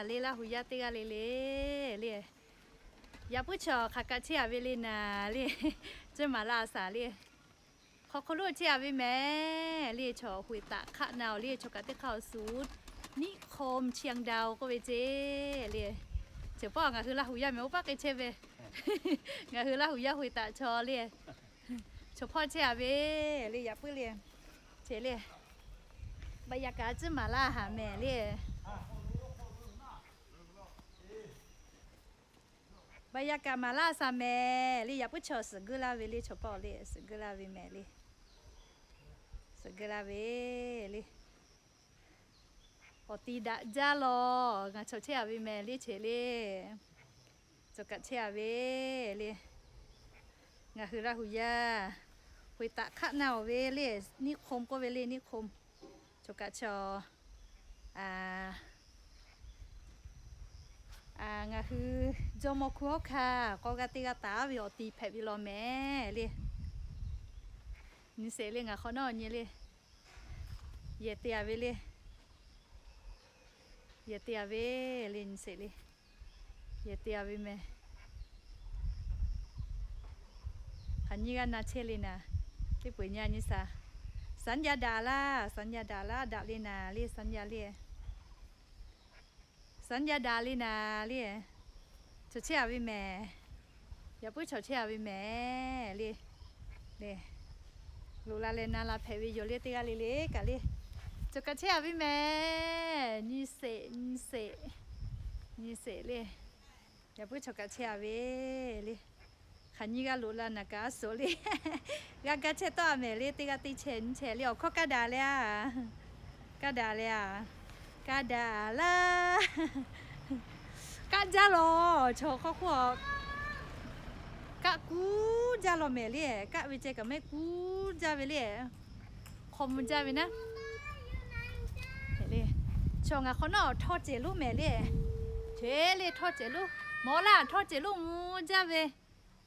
le Laˇ hu yaˇ teˇ g'aˇ le le le. Yaꞈ puiˉ chaw hk'aˬ kaꞈ chehˇ a ve le naˍ le. Tcuhˇ maˍ laˇ shaˍ le. Hk'aw hk'aw lo chehˇ a ve mehˍ le. Chaw hoꞈ taꞈ hk'aˆ na awˬ le. Chaw kaꞈ teˇ hk'aˇ awˬ suhˍ นิคมเชียงดาว k'oˆ ve ceˇ le. Chaw paˆ ngaˬ hui Laˇ hu yaˇ mehˍ oˇ paˆ k'ai chehˇ ve. Ngaˬ hui Laˇ hu yaˇ hoꞈ taꞈ chaw le. Chaw hpawˇ chehˇ a ve le yaꞈ puiˉ le. Che le. Baˆ yaˇ kaꞈ tcuhˇ maˍ laˇ haˍ mehˍ le. Baˆ yaˇ kaꞈ maˍ laˇ shaˍ mehˍ le. Yaꞈ puiˉ chaw suhˍ geuˆ laˇ ve le. Chaw paˆ le suhˍ geuˆ laˇ ve mehˍ le. Suhˍ geuˆ laˇ ve le. Awˬ ti daꞈ jaˇ lawˬ. Ngaˬ chaw chehˇ a ve mehˍ le che le. Chaw kaꞈ chehˇ a ve le. Ngaˬ hui Laˇ hu yaˇ hoꞈ taꞈ hk'aˆ na awˬ ve le. นิคม k'oˆ ve le นิคม. Chaw kaꞈ chaw ngaˬ hui jawˇmawˇ hkuˇ hawˉ hkanˇ k'aw g'a te g'a taˍ ve awˬ ti hpehꞈ ve law mehˍ le. Nyi sheˍ le ngaˬ hk'awꞈ nawˉ nyi le. Yehˬ te a ve le. Yehˬ te a ve le nyi sheˍ le. Yehˬ te a ve mehˍ. Hk'aˬ nyiˇ g'aˇ na chehˇ le naˍ. Teˇ peu eˬ nyi a nyi shaˍ. Saˍ nyi a daꞈ laˇ, saˍ nyi a daꞈ laˇ, daꞈ le naˍ le saˍ nyi a le. Saˍ nyi a daꞈ le naˍ le. Chaw chehˇ a ve mehˍ. Yaꞈ puiˉ chaw chehˇ a ve mehˍ le. Le. Loꞈ la leh na la hpehꞈ ve yoˬ le teˇ g'aˇ le le kaꞈ le. Chaw kaꞈ chehˇ a ve mehˍ. Nyi sheˍ, nyi sheˍ, nyi sheˍ le. Yaꞈ puiˉ chaw kaꞈ chehˇ a ve le. Hk'aˬ nyiˇ g'aˇ loꞈ la naˍ kaꞈ a suhˍ le. G'a gaˇ chehˇ tawˆ a mehˍ le teˇ g'aˇ teˇ chehˇ nyi chehˇ le awˬ hkawˇ kaˇ daꞈ le a. Kaˇ daꞈ le a. Kaˇ daꞈ laˇ. Kaˆ jaˇ lawˬ chaw hk'aw hk'oˆ a. Kaˆ kuˉ jaˇ lawˬ mehˍ le. Kaˆ ve ceh kaꞈ mehˆ kuˉ jaˇ ve le. Hk'aw mvuh jaˇ ve naˉ. Chaw ngaˬ hk'awꞈ nawˉ htawˇ cehˬ lonˉ mehˍ le. Che le htawˇ cehˬ lonˉ. Mawˬ laˇ htawˇ cehˬ lonˉ mvuh jaˇ ve.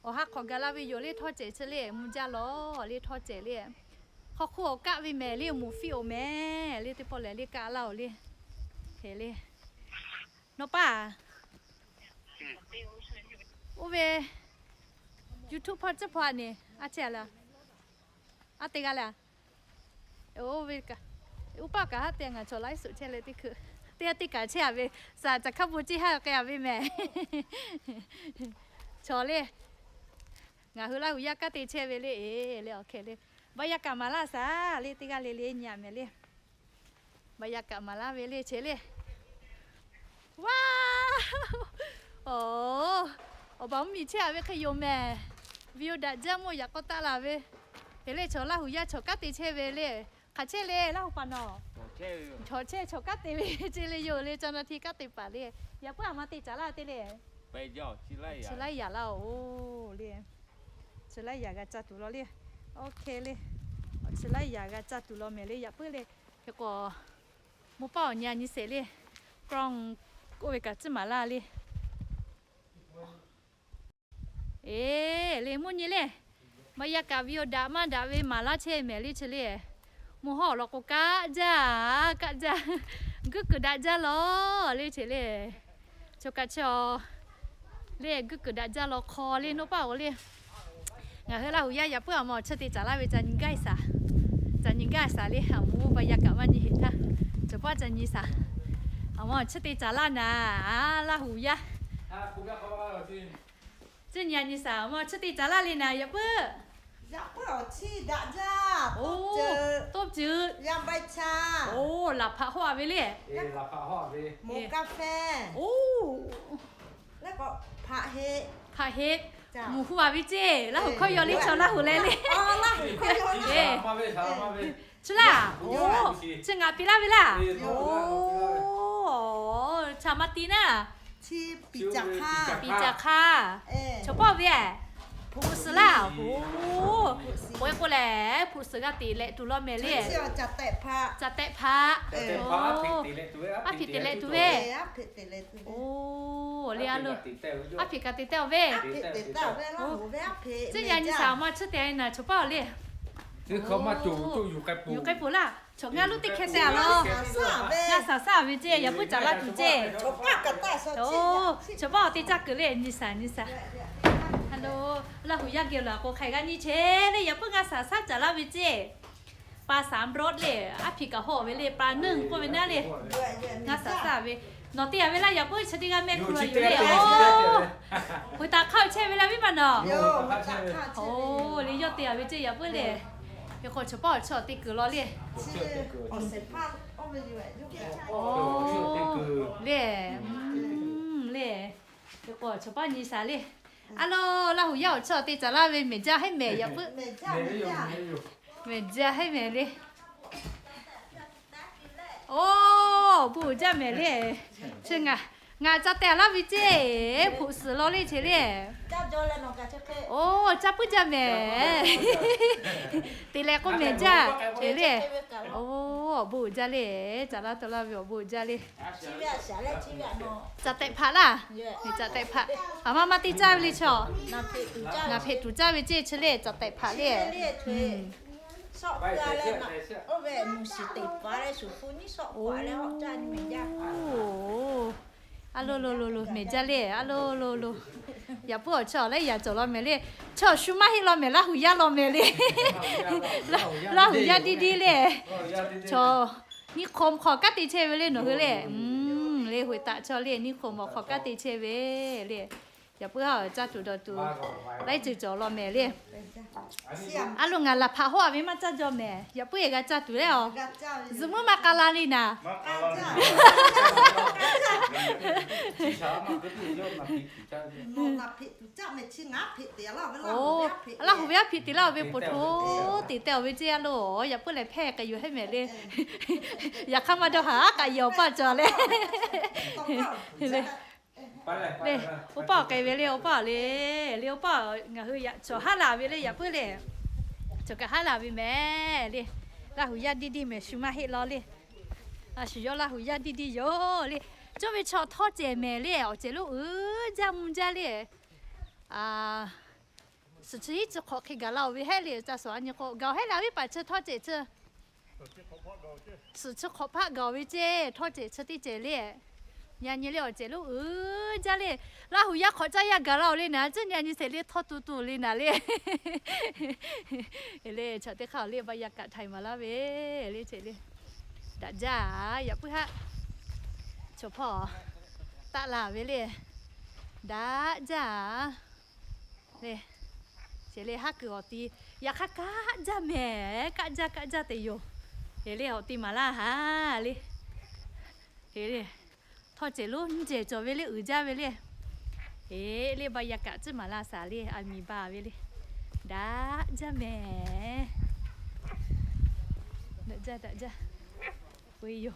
Awˬ ha hk'awꞈ gaˬ la ve yoˬ le htawˇ cehˬ chi le mvuh jaˇ lawˬ le htawˇ cehˬ le. Hk'aw hk'oˆ awˬ kaˆ ve mehˍ le mvuhˬ fiˆ oˬ mehˍ le teˇ pawˆ lehˬ le kaˆ laˇ oˬ le. Hk'e le. Nawˬ paˇ. Oˇ ve YouTube hpawˇ tcuhˉ hpawˇ a ne, a chehˇ a le. A te g'a le a. Oˇ ve kaꞈ, oˇ paˆ kaꞈ haˉ te ngaˬ chaw laiˉ suhˍ chehˇ leh teˇ hkui, teˇ g'aˇ teˇ kaꞈ chehˇ a ve, saˍ caˬ hkaˇ bon ceˇ haˉ k'ai a ve mehˍ. Chaw le, ngaˬ hui Laˇ hu yaˇ kanˉ te chehˇ ve le e le awˬ hkeh le. Baˆ yaˇ kaꞈ maˍ laˇ shaˍ le teˇ g'aˇ le le nyi a mehˍ le. Baˆ yaˇ kaꞈ maˍ laˇ ve le che le. Wa, awˬ, awˬ baˬ mvuhˇ miˬ chehˇ a ve hk'e yoˬ mehˍ. View daꞈ jaˇ mawˇ yaꞈ k'aw taˆ la ve. Hk'e le chaw Laˇ hu yaˇ chaw kanˉ te chehˇ ve le. Hk'aˬ chehˇ le Laˇ hu paˍ nawˬ. Chaw chehˇ chaw kanˉ te ve che le yoˬ le ca na hti kanˉ te paˍ le. Yaꞈ puiˉ a ma te caˍ laˇ te le. Chi laiˉ yaꞈ laˇ oˬ le. Chi laiˉ yaꞈ g'a ca tuˬ law le. Oˇ hkeh le. Chi laiˉ yaꞈ g'a ca tuˬ law mehˍ le yaꞈ puiˉ le. Hk'e k'o, mvuhˇ paˆ awˬ nyi a nyi sheˍ le. Crown k'oˆ ve kaꞈ tcuhˉ maˍ laˇ le. Eˬ le mvuhˇ nyi le. Baˆ yaˇ kaꞈ ve awˬ daꞈ maˇ daꞈ ve maˍ laˇ chehˇ mehˍ le chi le. Mvuhˇ hawˉ awˬ lawn k'o kaˆ jaˇ, kaˆ jaˇ. Guiˇ kuiˬ daꞈ jaˇ lawˬ le che le. Chaw kaꞈ chi le guiˇ kuiˬ daꞈ jaˇ lawˬ hk'aw le nawˬ paˇ oˬ le. Ngaˬ hui Laˇ hu yaˇ yaꞈ puiˉ a ma awˬ chi te caˍ laˇ ve ca nyi gaˇ shaˍ. Ca nyi gaˇ shaˍ le a mvuhˇ baˆ yaˇ kaꞈ maˇ nyi heˍ htaˇ. Chaw paˇ ca nyi shaˍ. A ma awˬ chi te caˍ laˇ naˍ, Laˇ hu yaˇ. Tcuhˉ nyi a nyi shaˍ a ma awˬ chi te caˍ laˇ le naˍ yaꞈ puiˉ. Yaꞈ puiˉ awˬ chi daꞈ jaˇ. Oˇ, tawˇ ceuˬ. Oˇ, laˬ hpaꞈ hawˆ a ve le. Oˇ, hpaꞈ heˆ. Mvuhˇ hu a ve ceˇ. Laˇ hu hkawˇ yaw le chaw Laˇ hu leh le. Chi laˇ. Oˇ, chi ngaˬ piˍ laˇ ve laˇ. Oˇ, chaꞈ ma ti naˇ. Piˍ caˍ hk'aˇ. Chaw paˇ ve. Hpu suhˍ laˇ. Oˇ, k'oˆ leh hpu suhˍ g'a teꞈ leh tuˬ law mehˍ le. Caˍ tehꞈ hpaꞈ. Aˉ hpiꞈ teꞈ leh tuˬ ve. Oˇ, le a lo. Aˉ hpiꞈ kaꞈ teꞈ tehꞈ ve. Tcuhˉ yaꞈ nyi shaˍ a ma tcuhˉ te a naˍ chaw paˇ oˬ le. Yuˬ k'ai poˬ laˇ. Chaw ngaˇ loˉ teˇ hkeh te a law. Ngaˇ saˍ saˉ ve ceˇ, yaꞈ puiˉ caˍ laˇ tuˬ ceˇ. Oˇ, chaw paˇ awˬ te caˇ kuiˬ le, nyi saˍ nyi saˍ. Hello, Laˇ huˍ yaˇ geh laˬ k'o hk'aˬ g'a nyi chehˇ le, yaꞈ puiˉ ngaˇ saˍ saˉ caˍ laˇ ve ceˇ. Pa saˍ broad le, aˉ hpiꞈ kaꞈ hawˆ ve le, pa nyiˇ k'oˆ ve naˉ le. Ngaˇ saˍ saˉ ve, nawˬ te a ve laˇ yaꞈ puiˉ chi teˇ g'aˇ mehˆ hk'u ve le. Oˇ, hui taˍ hk'aˇ chehˇ ve laˇ viˉ ma nawˬ. Oˇ, le yawˇ te a ve ceˇ yaꞈ puiˉ le. Hk'e k'o chaw paˇ awˬ chi awˬ te kuiˬ law le. Le, le. Hk'e k'o chaw paˇ nyi saˍ le. A lo, Laˇ huˍ yaˇ awˬ chi awˬ te caˍ laˇ ve mehˬ jaˇ heˉ mehˬ yaꞈ puiˉ. Mehˬ jaˇ heˉ mehˬ le. Oˇ, bon jaˇ mehˬ le. Chi ngaˬ, ngaˬ ca tehˬ laˇ ve ceˇ, hpu suhˍ law le che le. Oˇ, caˇ puiˉ jaˇ mehˬ. Te leh k'oˆ mehˬ jaˇ che le. Oˇ, awˬ bon jaˇ le. Caˍ laˇ tawˆ laˇ ve awˬ bon jaˇ le. Caˍ tehꞈ hpaꞈ laˇ. Caˍ tehꞈ hpaꞈ. A ma ma te caˇ ve le chaw. Ngaˬ hpeꞈ tuˬ caˇ ve ceˇ chi le, caˍ tehꞈ hpaꞈ le. A lo lo lo lo mehˬ jaˇ le, a lo lo lo. Yaꞈ puiˉ awˬ chi awˬ laiˉ yaꞈ cawˬ law mehˬ le. Chaw shu maˇ heˆ law mehˬ, Laˇ huˍ yaˇ law mehˬ le. Laˇ huˍ yaˇ diˇ diˇ le. Chaw, nyiˇ hk'awꞈ hk'awꞈ kaˉ te chehˇ ve le nawˬ hui le. Le hui taꞈ chaw le nyiˇ hk'awꞈ mawˬ hk'awꞈ kaˉ te chehˇ ve le. Yaꞈ puiˉ haˉ caˇ tuˬ dawˬ tuˬ laiˉ ceuˬ cawˬ law mehˬ le. A lo ngaˬ laˬ hpaꞈ hawˉ a ve maˇ caˇ jaw mehˬ, yaꞈ puiˉ e g'a caˇ tuˬ le a. Zuhꞈ muiˉ maˇ k'a la le naˍ. Laˇ huˍ ve aˉ hpiꞈ te laˇ ve poˬ hto te teh awˬ ve ceˇ a lo, yaꞈ puiˉ lehˬ hpehˇ k'ai yuˬ heˉ mehˬ le. Yaꞈ hk'aˇ maˇ dawˇ haˍ k'aꞈ yehˬ awˬ paˇ cawˬ le. Le, oˇ paˆ awˬ k'ai ve le, oˇ paˆ le, le oˇ paˆ ngaˬ hui yaꞈ cawˬ haˉ laˬ ve le, yaꞈ puiˉ le. Cawˬ kaꞈ haˉ laˬ ve mehˬ le. Laˇ huˍ yaˇ diˇ diˇ mehˬ, shu maˇ heˆ law le. A shu yawˇ Laˇ huˍ yaˇ diˇ diˇ yoˬ le. Cawˇ ve chaw htawˇ cehˬ mehˬ le, awˬ cehˬ lonˉ uiˍ jaˇ mvuh jaˇ le. Suhˍ chi hiˉ chi hk'awꞈ hk'e gaˬ la oˬ ve heˆ le, ca suhˍ a nyi k'o gaˬ heˆ la viˉ paˍ chi htawˇ cehˬ chi. Suhˍ chi hk'awꞈ hpaˆ gaˬ oˬ ve ceˇ, htawˇ cehˬ chi teˇ cehˬ le. Yaꞈ nyi le awˬ cehˬ lonˉ uiˍ jaˇ le. Laˇ huˍ yaˇ hk'awꞈ caˇ yaˇ gaˬ la oˬ le naˍ, tcuhˉ nyi a nyi sheˍ le htawˇ tu tu le naˍ le. Le chaw teˇ hk'aˇ le ba yaˇ kaꞈ htaiˍ maˍ laˇ ve le ceˇ le. Daꞈ jaˇ, yaꞈ puiˉ haˉ chaw hpawˇ taˆ la ve le. Daꞈ jaˇ le. Ceˇ le haˉ kuiˬ awˬ ti, yaꞈ hk'aˇ kaˆ jaˇ mehˬ, kaˆ jaˇ kaˆ jaˇ te yoˬ. Eˬ le awˬ ti maˍ laˇ haˍ le. Eˬ le, htawˇ cehˬ lonˉ nyiˇ cehˬ cawˬ ve le uiˍ jaˇ ve le. Eˬ le ba yaˇ kaꞈ tcuhˉ maˍ laˇ shaˍ le, a miˍ ba ve le. Daꞈ jaˇ mehˬ. Daꞈ jaˇ, daꞈ jaˇ. Ve yoˬ.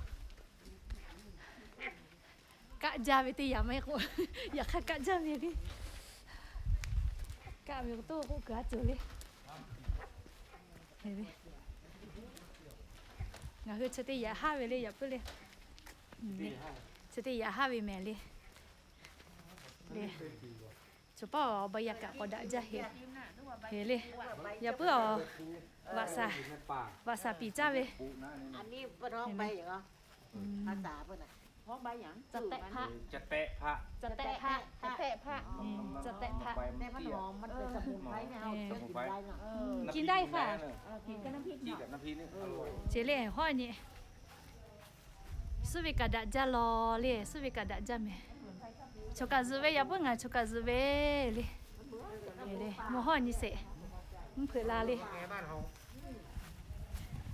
Kaˆ jaˇ ve teˇ yanˇ maˇ heˆ k'o, yaꞈ hk'aˇ kaˆ jaˇ ve le. Kaˆ ve k'o toˇ k'oˆ kuiˬ a cawˬ le. Ngaˬ hui chi teˇ yaꞈ haˉ ve le yaꞈ puiˉ le. Chi teˇ yaꞈ haˉ ve mehˬ le. Chaw paˇ awˬ ba yaˇ kaꞈ k'awꞈ daꞈ jaˇ heꞈ. Heꞈ le. Yaꞈ puiˉ awˬ, vaꞈ shaˍ piˍ caˇ ve. Caˍ tehꞈ hpaꞈ, caˍ tehꞈ hpaꞈ, caˍ tehꞈ hpaꞈ. Kiˇ daˇ hpaꞈ. Ceˇ le hawˉ nyi. Suhˉ ve kaꞈ daꞈ jaˇ law le, suhˉ ve kaꞈ daꞈ jaˇ mehˬ. Chaw kaꞈ zuhꞈ ve yaꞈ puiˉ ngaˬ chaw kaꞈ zuhꞈ ve le. Mvuhˇ hawˇ nyi sheˍ. Mvuhˇ hpeuꞈ la le.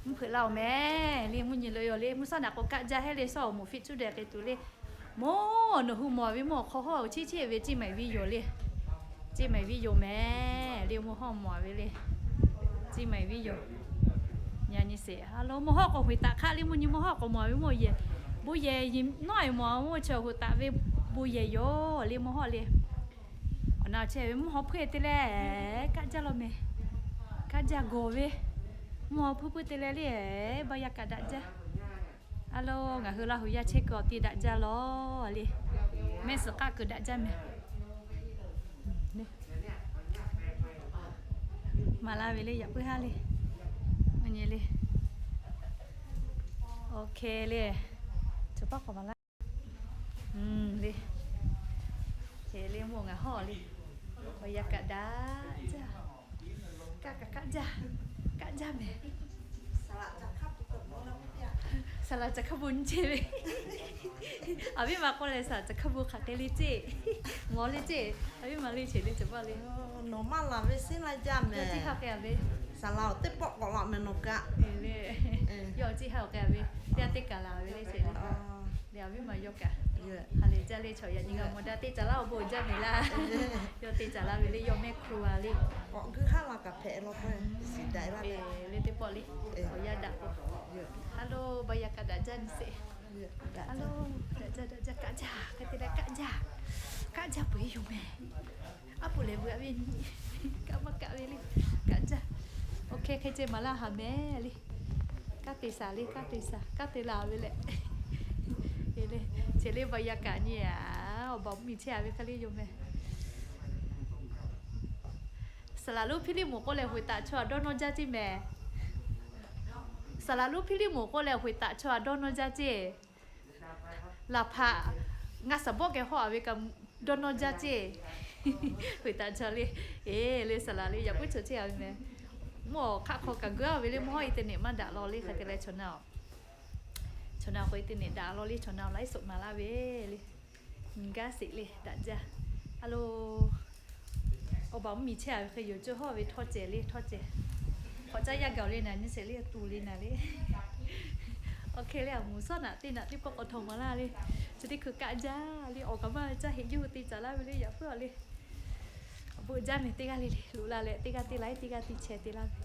Mvuhˇ hpeuꞈ la oˬ mehˬ le, mvuhˇ nyi lo yoˬ le, mvuhˇ shaˉ naꞈ k'o kaˆ jaˇ heˆ le, shaˉ awˬ moˍ fiˆ cuˇ deh k'ai tuˬ le. Mvuhˇ nawˬ hui mawˬ ve mvuhˇ awˬ hk'aw hawˉ chi cheˇ ve ceˇ mehˍ viˇ yoˬ le. Ceˇ mehˍ viˇ yoˬ mehˬ le, mvuhˇ hawˇ mawˬ ve le. Ceˇ mehˍ viˇ yoˬ. Yaꞈ nyi sheˍ a lo mvuhˇ hawˇ k'o hoꞈ taˍ hk'aˆ le, mvuhˇ nyi mvuhˇ hawˇ k'awꞈ mawˬ ve mvuhˇ yehˬ, bon yehˬ nawˉ e mawˬ mvuhˇ chi hoꞈ taˍ ve bon yehˬ yoˬ le mvuhˇ hawˇ le. Awˬ na chehˇ ve mvuhˇ hawˇ hpeuˇ te leh kaˆ jaˇ law mehˬ. Kaˆ jaˇ gawˬ ve mvuhˇ hawˇ hpeuˇ hpeuˇ te leh le, ba yaˇ kaꞈ daꞈ jaˇ. A lo ngaˬ hui Laˇ huˍ yaˇ chehˇ kuiˬ awˬ ti daꞈ jaˇ law le. Mehˆ suhˍ k'aˆ kuiˬ daꞈ jaˇ mehˬ. Maˍ laˇ ve le yaꞈ puiˉ haˉ le. Aˬ nyi le. Ok le. Cawˬ paˇ k'awꞈ maˍ laˇ. Le. Hk'e le mvuhˇ ngaˬ hawˇ le. Awˬ yaˇ kaꞈ daꞈ jaˇ. Kaˆ kaꞈ kaˆ jaˇ. Kaˆ jaˇ mehˍ. Saˍ laꞈ caˬ hkaˇ bon nyi ceˇ ve. Aˬ viˉ ma k'oˆ leh saˍ laꞈ caˬ hkaˇ bon hk'aˬ hk'e le ceˇ. Ngawˬ le ceˇ. Aˬ viˉ ma le ceˇ le cawˬ paˇ le. Nawˬ maˇ laˬ ve seˉ laˇ jaˇ mehˍ. Yawˇ ciˇ ha k'ai a ve. Saˍ laꞈ teˇ pawˆ k'awꞈ laꞈ mehˍ nawˬ kaꞈ. Yawˇ ciˇ ha k'ai a ve. Teˇ g'aˇ teˇ kaˬ laˬ ve le ceˇ le. Aˬ viˉ ma yawˇ kaꞈ ha lehˬ jaˇ le chaw yaꞈ nyi g'a mawˬ daꞈ teˇ caˬ laˇ awˬ bon jaˇ mehˍ laˇ. Yawˇ teˇ caˬ laˇ ve le yawˇ mehˆ hk'u a le. K'awꞈ guiˇ haˉ la kaꞈ hpehꞈ law k'o, shiˍ daꞈ laˇ le. Le teˇ pawˆ le. Awˬ yaˇ daꞈ k'o. Haˉ lo ba yaˇ kaꞈ daꞈ jaˇ nyi sheˍ. Haˉ lo daꞈ jaˇ daꞈ jaˇ kaˆ jaˇ hk'e te leh kaˆ jaˇ. Kaˆ jaˇ peuˬ e yoˬ mehˍ. Aˉ poꞈ lehˬ veu a ve nyi. Kaˆ maˇ kaˆ ve le. Kaˆ jaˇ. Ok hk'e ceh maˍ laˇ haˍ mehˍ le. Kaˆ te shaˍ le kaˆ te shaˍ kaˆ te la ve leh. Ceˬ le ba yaˇ kaꞈ nyi a. Awˬ baˬ mvuhˇ miˬ chehˇ a ve hk'e le yoˬ mehˍ. Saˍ laꞈ lonˉ Hpiˇliˇmoˍ k'oˆ leh hoꞈ taˍ chaw a dawˇ nawˇ jaˇ ceˇ mehˍ. Saˍ laꞈ lonˉ Hpiˇliˇmoˍ k'oˆ leh hoꞈ taˍ chaw a dawˇ nawˇ jaˇ ceˇ. Laˬ hpaꞈ ngaˇ shaˍ bawˆ geh hawˆ a ve kaꞈ dawˇ nawˇ jaˇ ceˇ. Hoꞈ taˍ chaw le. Eˬ le saˍ laꞈ le yaꞈ puiˉ chaw chehˇ a ve mehˍ. Mvuhˇ awˬ hk'aˆ hk'aw kaꞈ geu a ve le mvuhˇ hawˉ internet maˇ daꞈ law le hk'e te leh chaw na Chaw na k'o internet daꞈ law le chaw na laiˉ soꞈ maˍ laˇ ve le. Nyi gaˇ sheˍ le daꞈ jaˇ. A lo, awˬ baˬ mvuhˇ miˬ chehˇ a ve hk'e yoˬ cawˇ hawˇ ve htawˇ cehˬ le htawˇ cehˬ. K'awꞈ caˇ yaˇ gaˬ le naˍ nyi sheˍ le tuˬ le naˍ le. Awˬ hk'e le a mvuhˇ shawˉ naꞈ teˇ naꞈ teˇ pawˆ k'awꞈ htawnˍ maˍ laˇ le. Chi teˇ hkui kaˆ jaˇ le awˬ kaꞈ maˇ caˇ heˍ juˇ hui te caˍ laˇ ve le yaꞈ puiˉ a le. Bon jaˇ mehˍ teˇ g'aˇ le le loꞈ la leh teˇ g'aˇ teˇ laiˉ teˇ g'aˇ teˇ chehˇ te laˇ ve.